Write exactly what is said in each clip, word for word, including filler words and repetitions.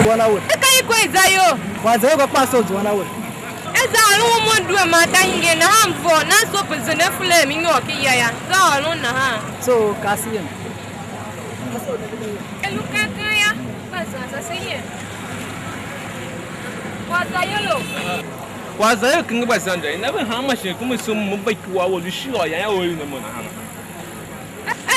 Zuan a we. Ka i ko i za yo. Kwagh za yo ka kpa so zuan a we. E za ôron u mo due ma ta hingen nahan m vôô nan so pe zenden fulem i nyôr ki ya ya. Za ôron nahan. So ka si yem. E lu kan kan ya. Ba zan sa se yem. Kwagh za yo lo. Kwagh za yo kenge gba zanda. I na ve hanma shin kuma sum mo va ikyua wo lu shi ôr yan ya ôr ne mo nahan.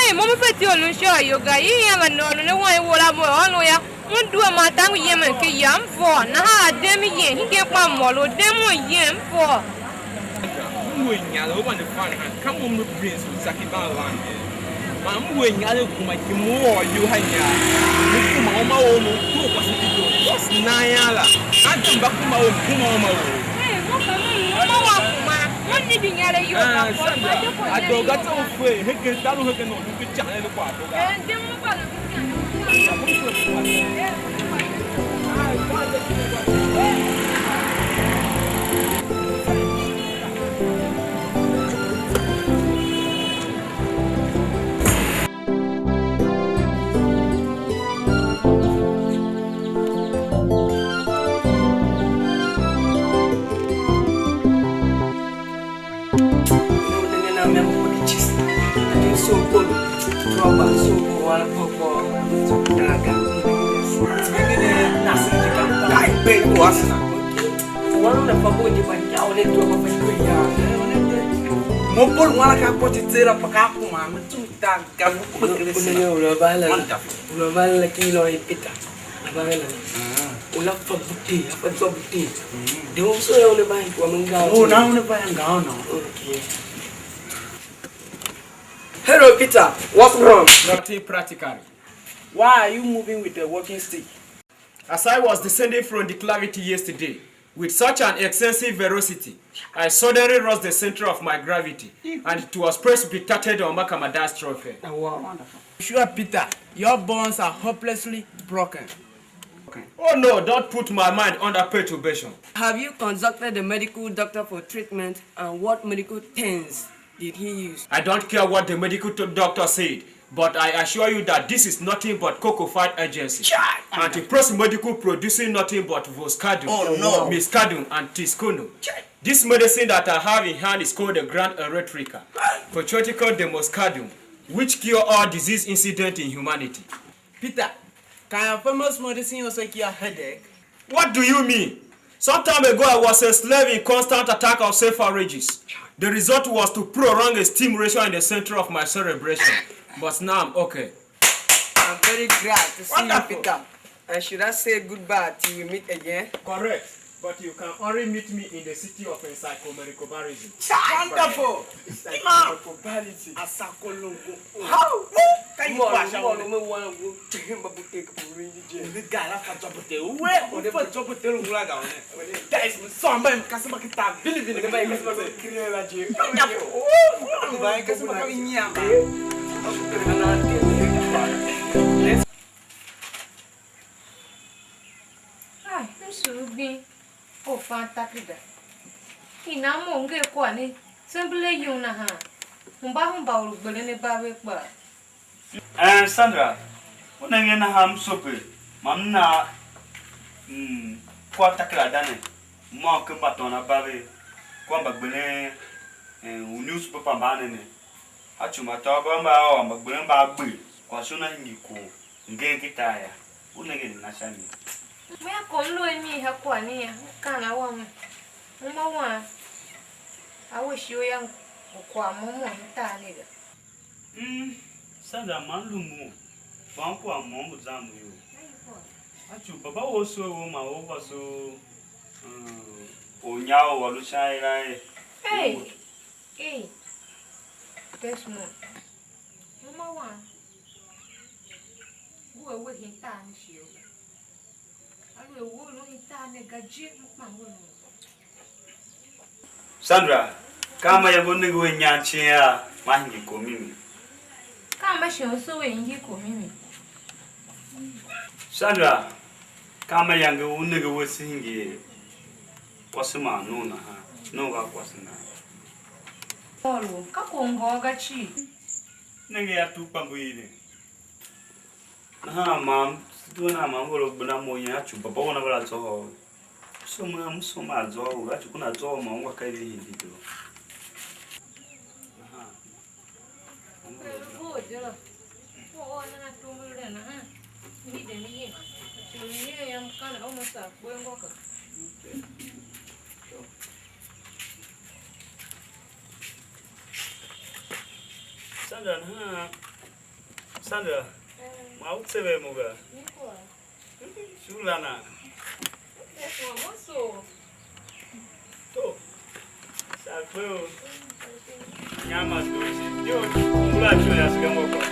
Ei, mo me fetyô u lun sha u ior ga, i hia va nôngon ne wan i wor a mo ônov yô, mo due man ta ngu yemen ken ya, m vôô, nahan a dem yen, hingen kpa m ôr u dem u yen, m vôô. M lu inyaregh u vande fan nahan, ka mo me prince u Saki van van ye. Man m lu inyaregh kuma ki mo ôr iyol ha inyar. Me kuma uma ou, mo kuro kwase ki doo. Just nan yan la. A dem mba kuma ou, m kuma uma ou. Hey, mo ka mo mo mo wa kuma. Mo ni di nyare yo ka ko. A doo ga tso fe, hegen, ta lu hegen no. Mo bol wala ka poti tsera pa ka kuma me tsu ta ga mo. Wonderful. Una bala, lakini lo ipita. Abana. Una fa buti, afa zwa buti. De u so ya una ba kwa menga. Oh, now una ba nga ono. Okay. Hello, Peter. What's wrong? Nothing practically. Why are you moving with a walking stick? As I was descending from the cavity yesterday, with such an excessive velocity, I suddenly lost the center of my gravity, and it was precipitated on Makamada's trophy. Wonderful. Sure, Peter, your bones are hopelessly broken. Oh no, don't put my mind under perturbation. Have you consulted the medical doctor for treatment, and what medical terms did he use? I don't care what the medical to- doctor said, but I assure you that this is nothing but cocoa fight agency. Chai! Anti-press medical producing nothing but Voscadon, oh, no. Miscadon, and Tiscono. Chai! This medicine that I have in hand is called the Grand Electrica, Patriotical Demoscadon, which cure all disease incident in humanity. Peter, can your famous medicine also cure headache? What do you mean? Some time ago, I was a slave in constant attack of self outrages. The result was to prolong a stimulation in the center of my cerebration. But now I'm okay. I'm very glad to see you, Peter. And should I say goodbye till we meet again? Correct. But you can only meet me in the city of encyclomedicobarism. Wonderful! Encyclomedicobarism. Asakolongo. How? Ka you kwa sha one. Mo mo mo mo tegen ba bute ka puri ni je. Ni ga la fa jobote. We, u fa jobote lu la ga one. Guys, mi so mba mi kasa ba kita bili bili. Ba kasa ba kire la je. Ba kasa ba ka nyama. Ai, m sugh gbing, u fan takerada. Inan mo u nger kwagh ne, tsember ayum nahan. Hemba hemba or u gberen a ba ve kpaa. Eh, Sandra, u nenge nahan m sope, ma m na, mm, kwagh takerada ne, m ôr ken mbatônabave kua mbagberen, eh, u newspaper mba ne ne. A tuma atôatôgh mba a ôr mbagberen mba a gbe kwagh shon a hingir kwagh u ngen ken tar yô, u nenge nena sha mi? Mo yô, kom m lu a mi ha kwagh ne yô, m kaan a wam, uma wam, a we shighe u yô, ngu kwagh mo mo hen tar ne ga. Mm, Sandra, man lu mo, kpa m kwagh môm ngu zan mo iyol. A tsu baba wou soo wou man ou va soo, mm, ornyar ou a lu sha aera er. Hey! Hey! Desmond, uma wam, ngu a we hen tar ne shighe u ga. Aluer we u lu hen tar ne ga je, m kpa ngu a lu. Sandra, ka ma yange u nenge we inyam cien a ma hingir kom mimi? Ka ma shighe u soo we hingir kom mimi? Sandra, ka ma yange u nenge we se hingir kwase man nou nahan, nou va kwase nahan? Paul, ka kwagh u ngôôr ga cii. Nenge a tugh kpa mbu i ne. Nahan ma m Due nan ma m ver u gbenda mo yen, a ci u baba wou na va la zôhô u. M soo, m soo maa zôhô u, a ci u ku na zôhô u ma ungwa ka i ve hingir doo. Nahan. Lu vough je la. Mo u a nan atumbe lu la nahan. M hide m ye. Ci u nyer yam, ka na u mo saa kper ngô ka. Sandra nahan. Sandra, ma u tsever mo ga? Su la na. To, sa kpe u. Nyama dosi. Yo, ngula cho ya siga mo kwa.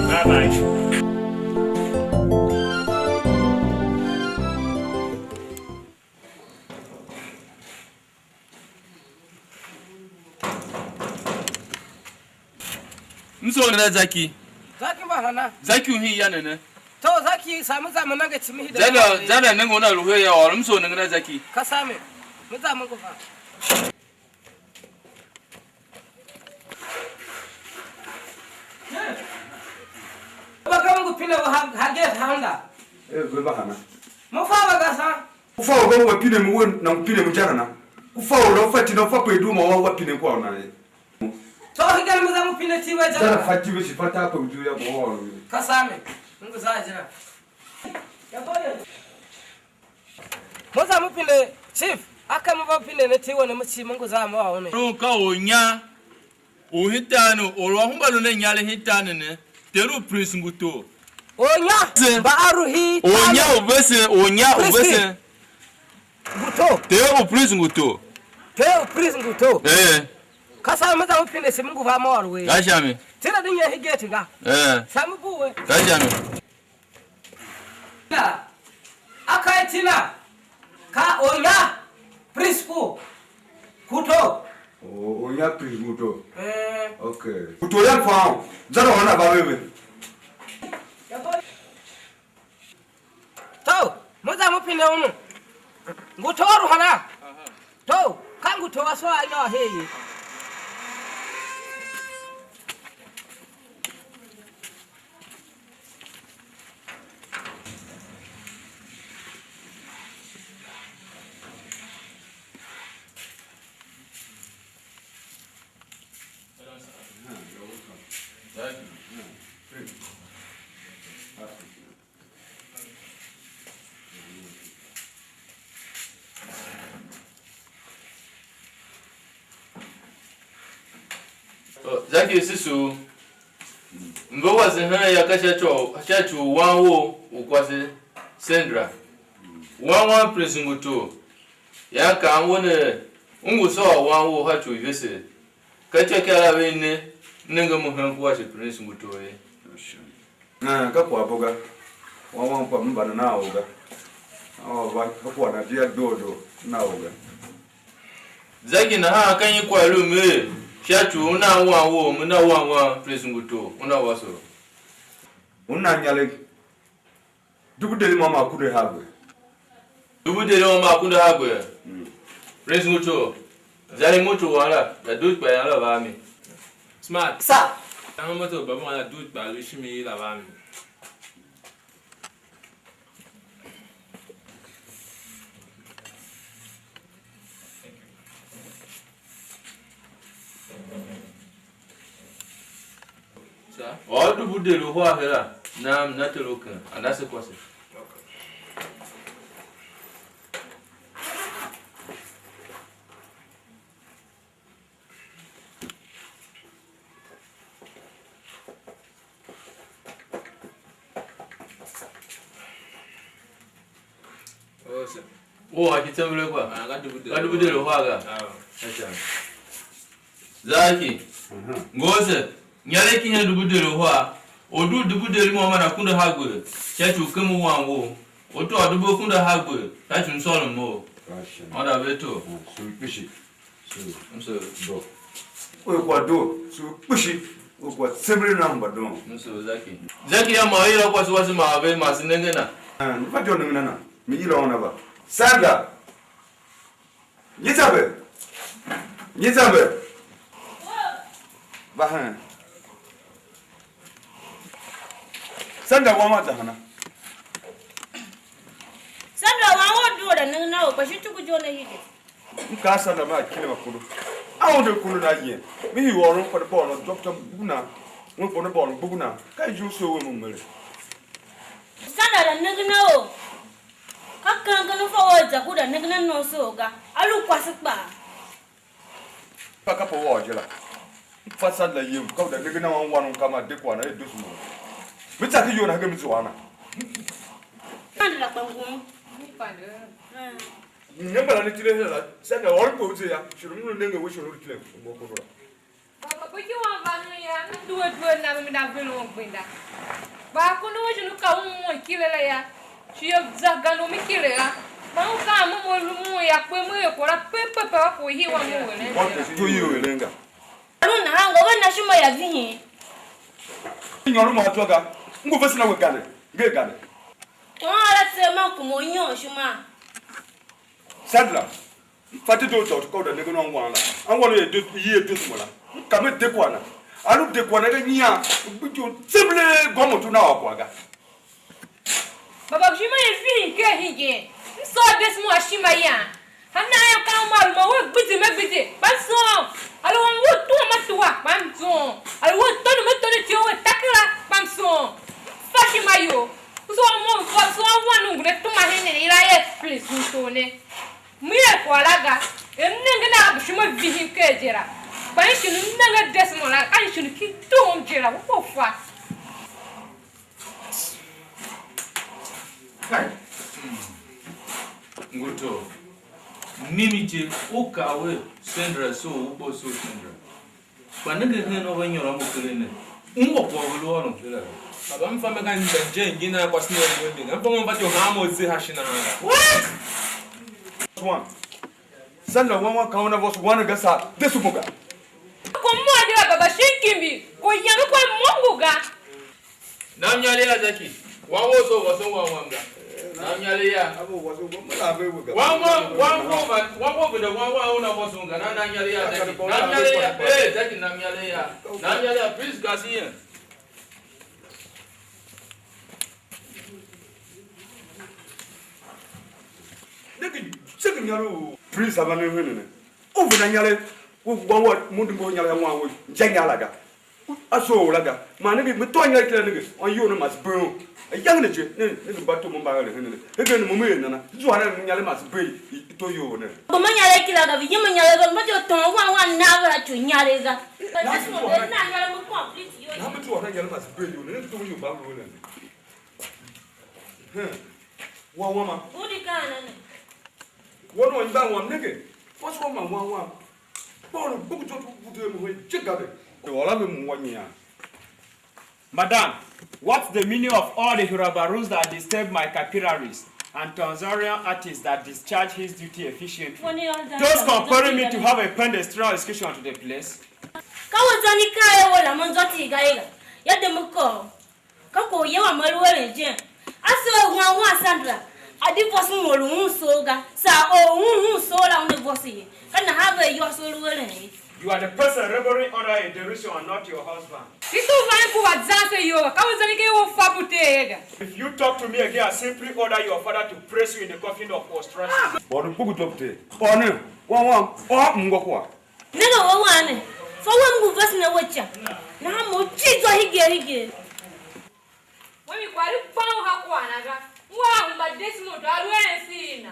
Bye bye. M soo ne na Zaki. Zaki mba hana? Zaki u hin ya ne ne. To, Zaki, sa me za me nenge cimi hide. Zada, zada nenge una lu he ya ôr. M soo nenge na Zaki. Ka sa me. Me za me ngu fa. Ba ka me ngu pine ha, ha gate ha unda. Eh, ve mba hana? Mo fa ba ga sa? Ku fa u ve pine mu we, na u pine mu jana na. Ku fa u la, u fa ti na, u fa pe du ma wa, wa pine kwa na ye. Tsô hegen me za me pine iti ve je. Za na fa iti ve shi fa ta pe u ya mo wa. Ka sa me, m ngu za je na. Mo za me pine, chief, a ka me va pine ne iti we ne, me cii me ngu za me ôr ne. Lu ka ornya u hitan ne, or u a hemba lu ne inyaregh hitan ne ne, ter u Prince ngu tor. Ornya, se, mba a lu hitan ne. Ornya u vesen, ornya u vesen. Ngu tor. Ter u Prince ngu tor. Ter u Prince ngu tor. Eh. Ka sa me za me pine shi me ngu va me ôr we. Ka sha mi. Tira di nye higeti ga. Eh. Sa me bu we. Ka sha mi. Na, a ka iti na, ka ornya, Prisco, Kuto. O, ornya Prisco Kuto. Eh. Okay. Kuto ya kwao. Zara wana ba wewe. To, mo za mo pine unu. Ngu to ru hana? To, ka ngu to aso a nyôr he ye. Zaki Sisu, mbe wase hen ya ka sha ci u, sha ci u wan wou u kwase Sandra. Wan wam Prince ngu tor. Yan kaan we ne, u ngu sôr wan wou sha ci u ivese. Ka ityôkyaa la ve i ne, nenge mo hen kua shi Prince ngu tor ye. Nahan ka kwaghbo ga. Wan wam kpa m vande nan a or ga. A or va, ka kwagh na dia doo doo, na or ga. Zaki, nahan ka nyi kwagh lu m er, sha ci u u na wan wou, me na wan wam Prince ngu tor, una wase u? U na inyaregh. Dubu deri môm akunduahagbe. Dubu deri môm akunduahagbe. Mm. Prince ngu tor. Za hii moto wam la, za dugh ikpa yam la va a mi. Smart. Sa. Za hii moto baba wam la, dugh ikpa lu shimi la va a mi. Sa? Ôr dubu deri uhar her a, nam na ter u ken, a na se kwase. Oh, sir. Oh, a ki tsember akwa? Ah, ka dubu deri. Ka dubu deri uhar ga? Ah. Acha. Zaki. Mhm. Ngose, nyale ki hen dubu deri uhar. U dugh dubu deri môm man akunduahagbe, sha ci u kem u wan wou. U tôô dubu akunduahagbe, sha ci u msôrom mou. Acha. Ôndo a ve tor. Ah, sul kpishi. So, m so do. U kwa do, so kpishi, u kwa tsember na mba don. M so Zaki. Zaki ya ma yila kwase wase ma ave ma se nenge na. Ah, m fa jo nenge na na. Mi yila ona ba. Sandra. Nyi zambe? Nyi zambe? Ba hen. Sandra wam a za hana? Sandra wam, u due da nengen a u, kpa shi tsuku je u ne hide. M kaa Sandra maa kile ma kondo. A unde kondo na yen. Mi hi ôron kpa ne bôôr na, doctor mbu na. Un kpa ne bôôr mbu na. Ka ijir u se we mo mere. Sandra da nengen a u. Ka kankan u fa u za ku da nengen a nonso ga. A lu kwase kpaa. Fa kape u ôr je la. M fa Sandra yem, ka u da nenge na wan wan u ka ma de kwagh na, er doso mo. Me tsa ken iyol na, hegen me zua a na. Sandra kpa ngun. Ne mbala ne tile her la, Sandra ôr kpe u ze ya, shon u m lu nenge we, shon u lu tile mo kondo la. Baba, kpa ki wan va hen ya, m due due na, me na veren un gbenda. Kpa akondo a shon u ka un mo ikile la ya, shi ye za gan u mi kile ga. Kpa un kaa mo, mo lu mo ya, kpe mo er kwagh la pe pe pe, a kwagh u hiwa mo u eren ga. To i u eren ga. Lu nahan ngo ve na ishima ya vihin. Nyôr u ma zwa ga. Ngu vesen a we gande. Nge gande. Kwagh la tse man kuma u nyôr ishima. Sandra, m fa dedoo za u ka u da nengen anwan la. Anwan u er de, i er de mo la. M ka me de kwagh na. A lu de kwagh na ga nyian, u gbe ityou tsembelee, gômoti u na ôr kwagh ga. Baba, ishima i vihin ker hingen. M sôr Desmond ashima yan. Hanma yô, ka uma a lu ma we gbidye me gbidye, kpa m sôôn. A lu wan we tuwa ma tuwa, kpa m sôôn. A lu we tôndo me tôndo ityou we takera, kpa m sôôn. M fa ishima you. U sôr mo, u sôr, u sôr wan u ngu ne tuma hen ne, ila ye, please, u sôr ne. M er kwagh la ga, er m nenge na a bu ishima vihin ker je la, kpa m shi m nenge Desmond la, ka m shi m ki doom je la, u fa. Kai. Nguto. Mimi je, u kaa we Sandra so, u bo so Sandra. Kpa nenge hen u ve nyôr a mo keren ne. Ungwa kwagh u ve lu ôron kera ga. Baba, m fa me ka nyi za je ngin a kwase ne a mo ndi ga. M fa mo mba ityô hanma u ze ha shi nahan ga. What? Swan. Sandra wan wan ka una vôso wan ga sa. De subo ga. Ko mo je la, baba, shi kimbi. Ko yange ko mo ngu ga. Nam nyale ya Zaki. Wan wo so vôso wan wam ga. Nam nyale ya. Abo vôso wan mo la ve we ga. Wan wan wan wo va, wan wo venda wan wan una vôso ga. Na nam nyale ya Zaki. Nam nyale ya. Eh, Zaki, nam nyale ya. Nam nyale ya. Please, Gasian. Nenge, nenge nyale u Prince a va ne hene ne. U venda nyale, u wan wa mundi mbo nyale a wan we, nja nyala ga. U, a soo la ga. Man nenge, me tôô nyale kila nenge, an iyol ne mas bee un. Ayange ne je, ne, nenge mba tom mba ere hene ne. Hegen mo me er nana, zua na nyale mas bee i, i to iyol ne. Bo ma nyale kila ga, vi yima nyale ga, ma jo ton wan wan na va cho nyale ga. But this one, na nyale mo complete yo. Na me zua na nyale mas bee iyol ne, ne to iyol ba lo ne. Wan wama. Budi kana ne. Wan wa imba wam nenge. What's wrong, man? Wan wam. Paul, buku to buku to mo he jigade. Wala me mu wanya. Madam, what's the meaning of all the hullabaroos that disturb my capillaries and tonsorial artist that discharge his duty efficiently? Those comparing me to have a pedestrian excursion to the place? Ka u zani ka e wo la mo nzoti ga ila. Ya de mo ko. Ka kwagh u ye wam a lu eren je. A se u wan wan Sandra, a di vôson u or u un soo ga, saa or u un un soo la una vôson ye. Ka nahan ve ayôôso lu eren ye. You are the person laboring under a derision and not your husband. Tito u van ku wa zan se iyol, ka u zan ike u fa bu te ye ga. If you talk to me again, I simply order your father to press you in the coffin of ostracism. Or mbugu dopte. Or ne, wan wan, or mngwa kwa. Nenge we wan ne, fa we ngu vesen a we ica, nahan mo u cii zwa higee higee. We mi kwagh u kpan u ha kwagh na ga, u a hemba Desmond a lu eren sii na.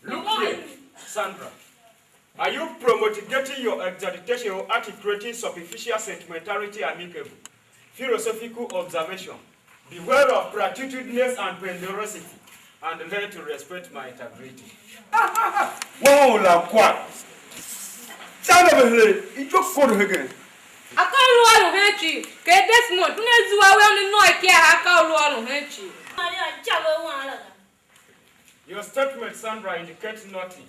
Look here, Sandra. Are you promulgating your exaggeration or articulating superficial sentimentality amicable? Philosophical observation. Beware of platitudinous and ponderosity, and learn to respect my integrity. Wan u la kwagh. Sha na ve hele, ityô kor hegen. Akaa u lu ôron hen cii, ker Desmond, una zua we una nôô ikia ha akaa u lu ôron hen cii. Maria, cha ve wan la ga. Your statement, Sandra, indicates nothing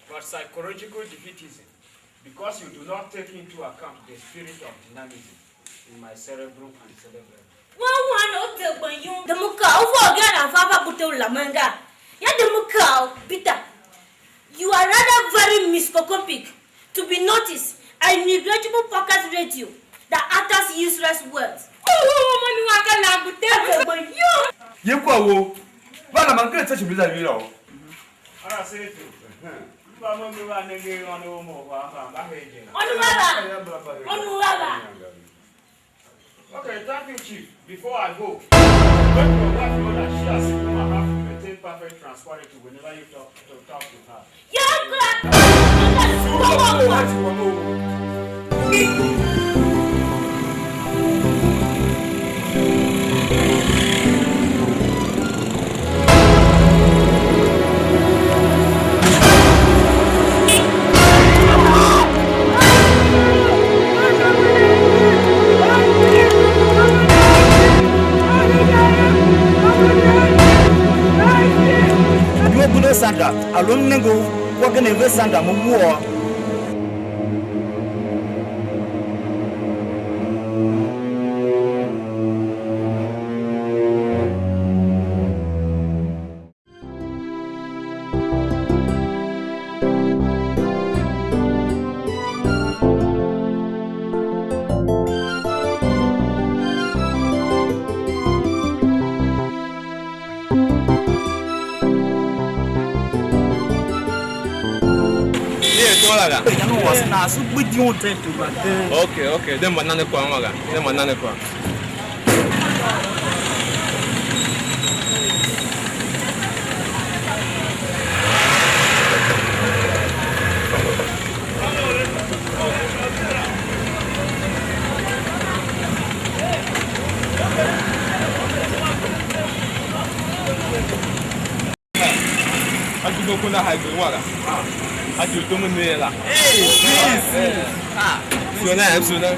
but psychological defeatism because you do not take into account the spirit of dynamism in my cerebrum and cerebellum. Wan wan u te gban yum. Demuka, u vo gen a fa fa bute u lamen ga. Ya Demuka, Peter. You are rather very microscopic. To be noticed, a neglectable pocket radio. That utters useless words. Oh, oh, oh, mami wa ka lambu te. Ate gbe yo. Ye kwa wo. Ba na man kre tsa shi bi za yira o. Ara se tu. Ba mo mi wa ne nge wan o mo wa ma ba he je. Onu baba. Onu baba. Okay, thank you, Chief. Before I go, let your wife know that she has become a half maintain perfect tranquility whenever you talk to, talk to her. Due gundo Sandra, a lu m nenge u kwa gen a ve Sandra mo wuôô. Ye tôô la ga? Yan u wase na asu gbe di un ten tu ba ten. Okay, okay. Dem ba nane kwa ma ga. Dem ba nane kwa. A dugh a kunda hai gbe wara. A dugh tom ne la. Hey, please. Ah, so na, so na.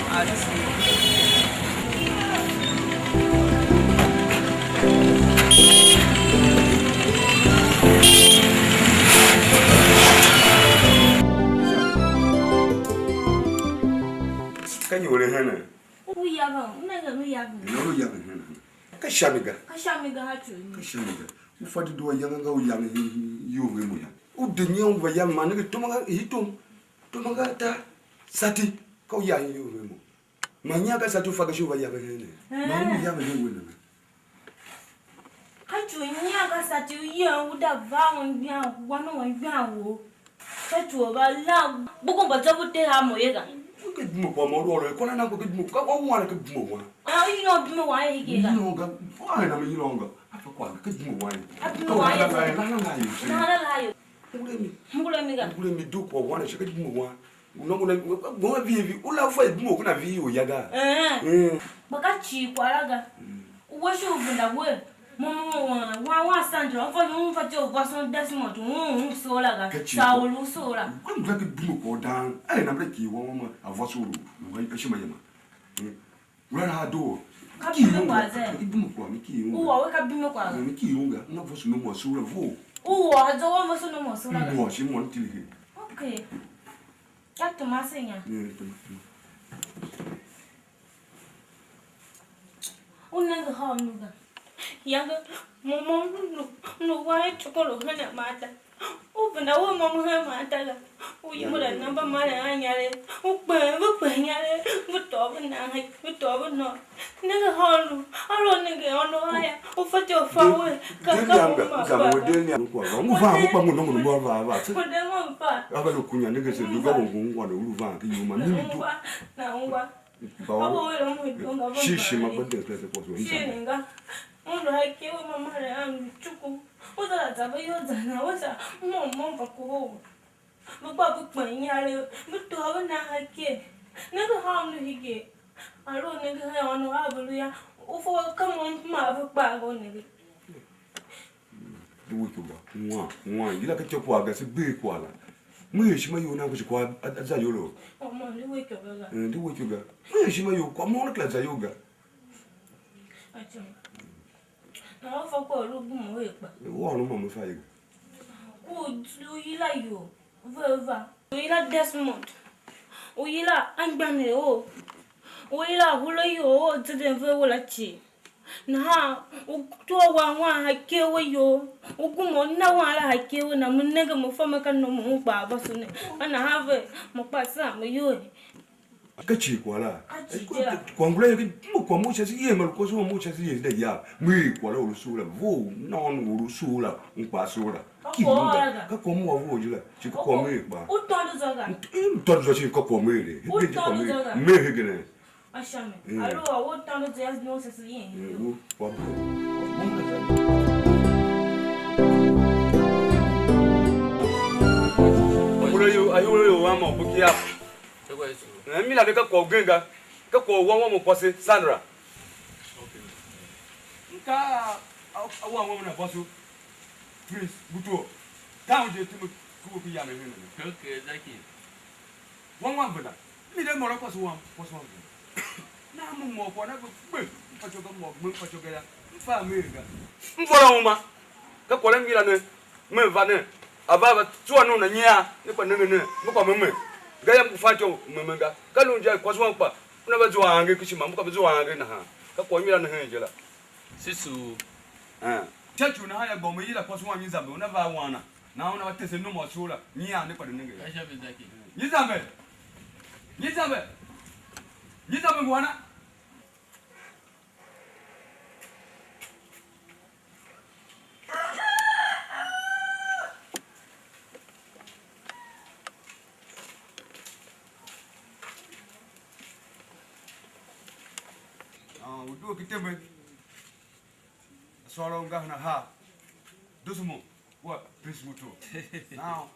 Ka nyi u le hene? U yaven, u nenge u yaven. Ne u yaven hene? Ka sha mi ga. Ka sha mi ga, ha tso mi. Ka sha mi ga. U fa dedoo ayange nga u yange iyol ve mo yô. U de nyian u va yange man nenge tom a nga hitom, tom a nga ata sati, ka u yange iyol ve mo. Man nyian ka sati u fa ga shi u va yange hen ne. Eh. Man u yange hen we nana. Ka tso nyian ka sati u yen u da va un igban wan u igban wou. Ka tso va la gbogbo mba zwa bu te ha mo ye ga. Ke dimo kwa mo ro ro, kwa na na ke dimo, ka wa wan ke dimo wan. Ah, u yina u dimo wan ye ke ga. Yina ga, wa na me yina ga. A fa kwa ke dimo wan. A dimo wan ye. Na na na yo. Na na la yo. Ngule mi. Ngule mi ga. Ngule mi du kwa wan shi ke dimo wan. Una una goma vivi, u la fa dimo kuna vi u ya ga. Eh. Mm. Kpa ka cii kwagh la ga. Mm. U we shi u venda we, mo mo mo wan, wan, wan Sandra, u fa, u fatyô u vôson Desmond, u, u sola ga. Ka cii sa kwagh. U lu sola. Kwa mgbe ke dimo kwa dan. Ai, na mre ki wa wa ma, a vôson u, u, a shima yema. Mm. Wala na doo. Ka bime kwagh ze. Ki dimo kwa, mi ki unga. U wa we ka bime kwagh. Mi ki unga, na vôson mo sola vo. U wa zo wa vôson mo sola ga. Mo shi mo tili he. Okay. Ka tuma se nya. Eh, tuma, tuma. U nenge ha u nu ga. Yange, mo, mo, m lu, m lu wan icukuru hen a mata. U venda we mo, mo hen mata ga. U yem u la namba mara a inyar, u kpen, ve kpen inyar, ve tôô ve nan, ve tôô ve nôô. Nenge ha u lu, a lu nenge ônov a ya, u fatyô u fa we, ka, ka mo ma fa ga. Ngu van mo kpa mo nongo mo va va. Mo de mo fa. Aba lu kunya nenge se du ga wo ngu ngwa ne u lu van ki yuma mimi du. Na ungwa. Ba wa. Abo wera mu idonga va. Shi shi ma bende kete kwa so. Shi nga. Undo haki we mama re an chuku. Uza la za ba yo za na uza. Mo mo va ko. Bu ba bu kpa nyare. Bu to ba na haki. Ne ga ha mu hige. Alo ne ga ha ono a bu ya. U fo ka mo ma bu kpa go ne. Di we ikyo ga. Wan, wan. Yila ka ityô kwagh ga, se bee kwagh la. Me er ishima you nan ku shi kwagh a, a, a za iyolo. Mama, di we ikyo ga ga. Eh, di we ikyo ga. Me er ishima you, kwagh mo ne kera za iyol ga. Acha. Na u fa kwagh u lu gum u er kpa. Eh, wa u lu mama fa ye ga. Ku u yila iyol. Ve va. U yila Desmond. U yila anmgbianev ou. U yila ahura iyol ou zenden ve ura cii. Nahan u tôô wan wan hakee we iyol. U gema u na wan la hakee we, na me nenge, me fa me ka nom u un kpaa vôso ne. A nahan ve, mo kpa saan me iyol. Ka cii kwagh la? Ka cii je la. Kwagh ngula ye, mo kwagh mo sha se yem, ma lu kwase wam mo sha se yem, se de ya. Mo er kwagh la u lu sugh la, vough u nôôn u lu sugh la, un kpaa sugh la. Ka ki kwagh u ungwa ga. Ka kwagh mo a vough je la. Shi ka kwagh mo er kpaa. U tôndo zwa ga. M tôndo zwa shi ka kwagh mo er. U tôndo zwa ga. Me hegen ne. A sha mi. Mm. A lu a u tôndo zwa, yas no se se yen. Mm, u kwagh mo. Ayol a ior a mo bukia. Tegh wea Yesu. Eh, mi la de ka kwagh ugen ga. Ka kwagh u wan wam u kwase, Sandra. Okay. M ka a, a, a wan wam na kwase, Prince Butuo. Ka un je timi ku ku ya me hen ne. Okay, Zaki. Wan wam venda. Mi de mora kwase wam, kwase wam venda. Na mo mo kwagh na gbe, m fatyô ga mo, m fatyô ga ya. M fa me ga. M vôra uma. Ka kwagh la m yila ne. Me va ne, a va, va tsua ne u na nyian, ne kpa nenge ne, me kpa me me. Gayô, m ngu fatyô u me me ga. Ka lu inja i kwase wam kpa una va zua angev kishima, m kpa me zua angev nahan. Ka kwagh u yila ne hen je la. Sisu. Eh. Sha ci u nahan yô, gba u me yila kwase wam Nyizamber, una va a wan na. Nahan una va tese nom u soo la, nyian ne kpa ne nenge yô. Ka sha mi Zaki. Nyizamber! Nyizamber! Nyizamber ngu ana? Ah, u due ki tembe. Sôr u ngahena haa. Dusu mo, wa Prince Muto. Now,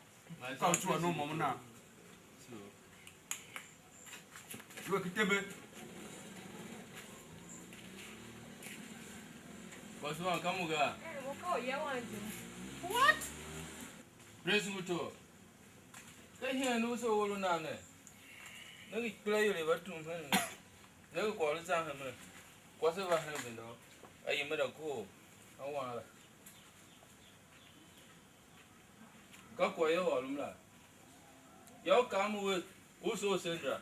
ka u tsua nom mo na. Due ki tembe. Kwase wam ka mo ga? Eh, mo ka uya wam je. What? Prince Muto. Ka hen u se or u nan ne? Nenge ikpelaior i va tum hen ne. Nenge kwagh u lu zan hemen. Kwase va hen venda u. A yem a kohol a wan la. Ka kwagh u ôron la. Yô, u kaa mo er, u soo Sandra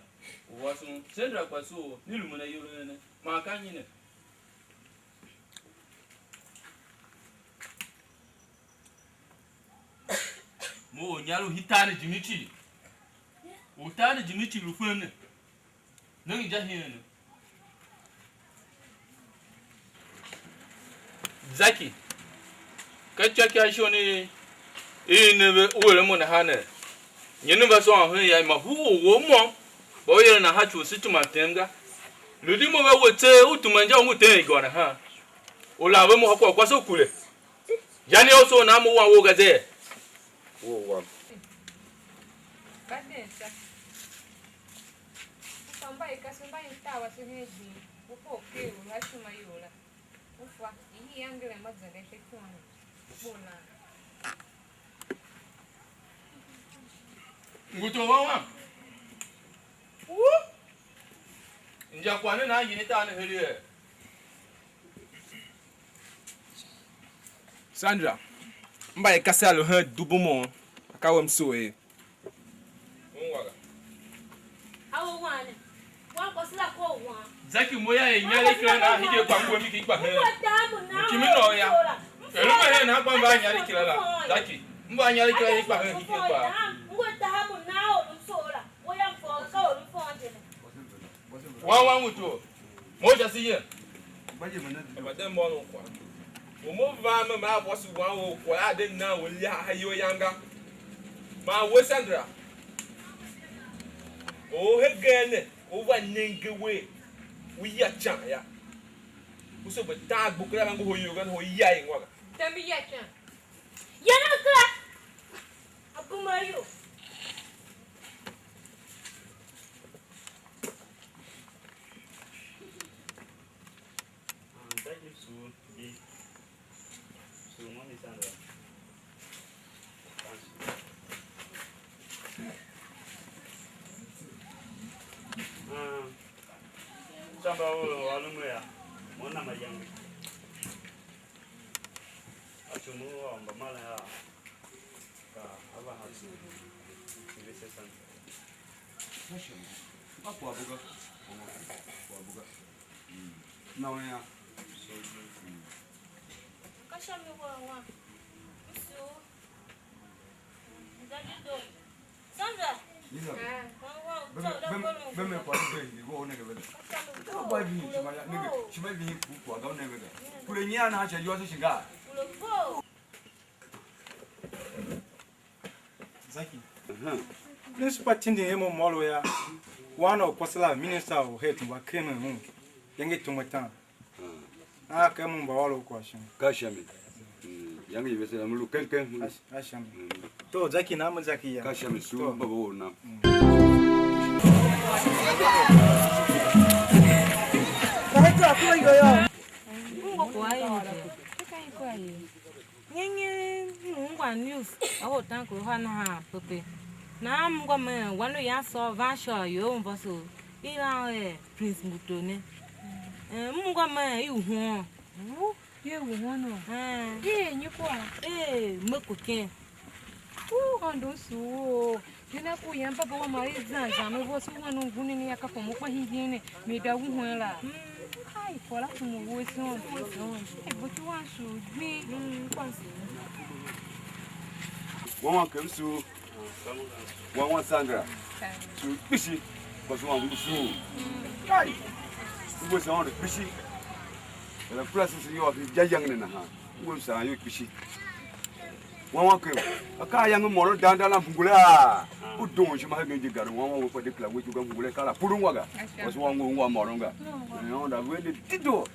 u wasen. Sandra kpa soo, ni lumun ayol a ne. Man ka nyi ne? Mo or inyaregh u hitar ne jime cii. U tar ne jime cii lu fen ne. Nenge inja hien ne. Zaki, ka ityôkyaa shon i i ne ve u eren mo nahan ne. Nyi ne va sôôn hen ya, ma hu u wou môm, kpa u yeren nahan ci u se tuma tem ga. Lu di mo ve we tseegh, u tuma inja u ngu teen igô nahan. U lam ve mo ha kwagh u kwase u kure. Yanegh u soo nan mo wan wou ga zee? Wou wam. Ka den tsô. U fa mba i kasev mba i tar wase hen jim, u fa uker u lu a ishima you la. U fa, i hii angeren mba zenden sha ityôhyon ne. U kpo nan. Ngu tor wan wam. Wu! Inja kwagh ne nan yin i tar ne heregh? Sandra, m mba i kasev a lu hen dubu mo, ka we m soo ye. Ungwa ga. A u wan ne. Wan kwase la ko u wan. Zaki mo ya er inyaregh kila na hide kwa ngu mi ki kpa he. Kimi no ya. Elu me hen na gba mba inyaregh kila la. Zaki. Mba inyaregh kila i kpa he ki kpa. Ngu tahabu na o lu so la. Wo ya mfo ka o lu fo je ne. Wan wan mutu. Mo sha si ye. Mba je mena di. Mba de mo lo kwa. Mo mo va me ma kwase wan o kwa a de na o ya ha yo yanga. Ma we Sandra. O hegen ne, u va nenge we, u ya ican ya. U se gbe taan gbo kera va ngohol iyol ga, u ya i ngwa ga. Tem ya ican. Yana kera. Akuma yo. Ah, thank you, Sue. Di. Sue, Mommy Sandra. Thanks. Ah, samba o, o, alume ya. Mo na mayange. A tsumu u ôr mbamaren a, ka a va ha tsumu, tsumu se san. Ka shima. Ka kwaghbo ga. Kwaghbo ga. Mm. Na wen ya. Mm. Ka sha mi wan wan. Msu. Za di do. Sandra. Nina. Bebe, bebe, bebe kwagh u bee hii, wo u nenge ve ga. Wo gba vihin ishima ya, nenge, ishima vihin ku kwagh ga u nenge ve ga. Kule nyian nahan sha iyôôso shi ga. Zaki. Principal tindi hemo molo ya. One of kwase la minister u head wa kemen un. Yange tumwe tan. Ah, ka mo mba ôr u kwagh shin. Ka sha mi. Mm, yange i vese, m lu ken ken. A sha mi. To, Zaki na mo Zaki ya. Ka sha mi su. To. Baba u nam. Ngo kwa ye. Ka i kwa ye. Nyenye m ungwa news a hotan ko ha nahan pepe. Nahan m ngwa me wan u yan soo van sha ior u mvôso i lan er Prince Mbuto ne. Eh, m ngwa me i uhon. Wu, ye uhon o. Eh. Ye nyi kwa? Eh, me ko ken. Wu, hondo su o. Yena ku yam baba wam a i zan zan me vose wan u ngun ne ya ka pom u kpa hingir ne, me da wuhen la. Ai, kwala kuma u wuese Aôndo. E bo tu wan su gbin. Wan wan kem su. Wan wan sangra. Su kpishi. Kwa su wan ngu su. Ai. U wuese Aôndo kpishi. Era kula sisi yô, ja yang ne nahan. U wuese Aôndo kpishi. Wan wan kem. Akaa yange môron dan dan la mbungula. U don shima hegen je gar wan wan we pa de kila we juga mbungula ka la purun wa ga. Wasu wan we ungwa môron ga. Ne onda we de dido.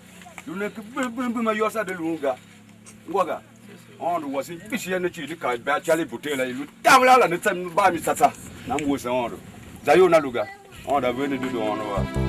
Lu ne ke bim bim bim ayô sa de lu ga. Ngwa ga. Aôndo wasen kpishi ya ne cii di ka ba chali bute la i lu tavla la ne tsam ba mi tsatsa. Nam wuese Aôndo. Za yo na lu ga. Aôndo a ver ne dedoo ônov a.